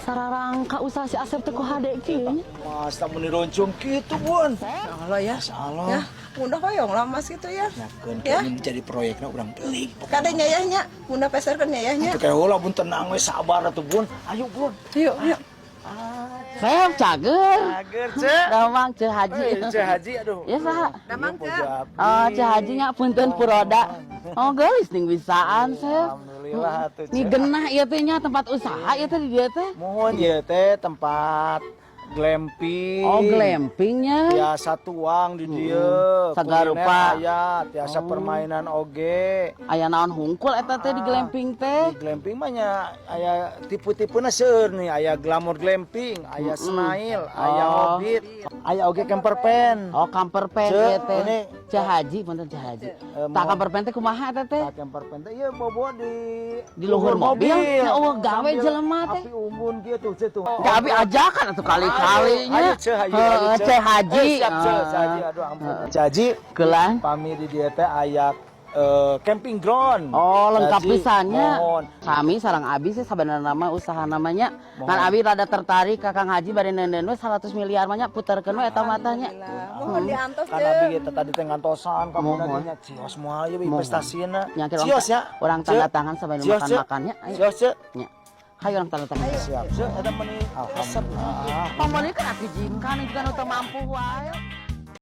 Sararangka usaha si Asep teh ku hade kieu nya. Mas, tak meni roncong gitu, Bun. Allah ya. Allah. Ya, bunda hoyong lah Mas gitu ya. Nyakeun Ya. ini jadi proyeknya urang beli. Kade nya ya nya, bunda peserkeun nya ya nya. Itu kayak heula, Bun, tenang we, sabar atuh, Bun. Ayo, Bun. Yuk, yuk. Sep, cager. Cager, Cek. Damang, Ceu Haji. Eh, Ceu Haji, aduh. Ya saha? Damang, Iya, Ceu. Oh, Ceu Haji nya, punten puroda. Oh, geulis ning bisaan, Sep. Alhamdulillah atuh, Ceu. Nih genah ieu teh nya, tempat usaha ieu teh di dieu teh. Mohon, ieu teh tempat glamping. Oh, glampingnya. Tiasa tuang di dieu. Sagarupa. Kuliner aya, tiasa permainan oge. Aya naon hungkul eta teh di glamping teh? Di glamping mah nya aya tipe-tipena seueur nih, aya glamour glamping, aya snail, aya hobbit, aya oge camper van. Oh, camper van Ceu, ieu teh. ini- Ceu Haji, punten Ceu Haji. Eh, Tah, mohon. camper van teh kumaha eta teh? Nah, camper van teh ieu bobo di Di luhur mobil. Ya Allah, gawe Sambil jelema teh. api unggun gitu, Ceu, tuh. Ka abi ajakan atuh kali-kali nya. Ayo, Ceu, ayo, ayo, Heeh, Ceu Haji. Eh, siap, Ceu, Ceu Haji. Aduh, ampun. Ceu Haji, Kelan. pami di dieu teh aya camping ground. Oh, lengkap Haji, pisannya. mohon. Sami sareng abi sih sebenarnya nama usaha namanya. Mohon. Kan abi rada tertarik ka Kang Haji, bari neundeun we 100 miliar mah nya, puterkeun we eta matanya. Mohon diantos. Kan abi kita tadi teh ngantosan ka Mohon. nya cios moal ieu investasina. Nya, kira Cios ya. orang tanda tangan sampai Cios, Ceu. makan-makannya. Ayo. Cios, Ceu. Nya. Hayu urang tanda tangan. Siap, Ceu. Eta meni resep. Ah. Pamali kan aki jingkan juga nu teu mampu wae.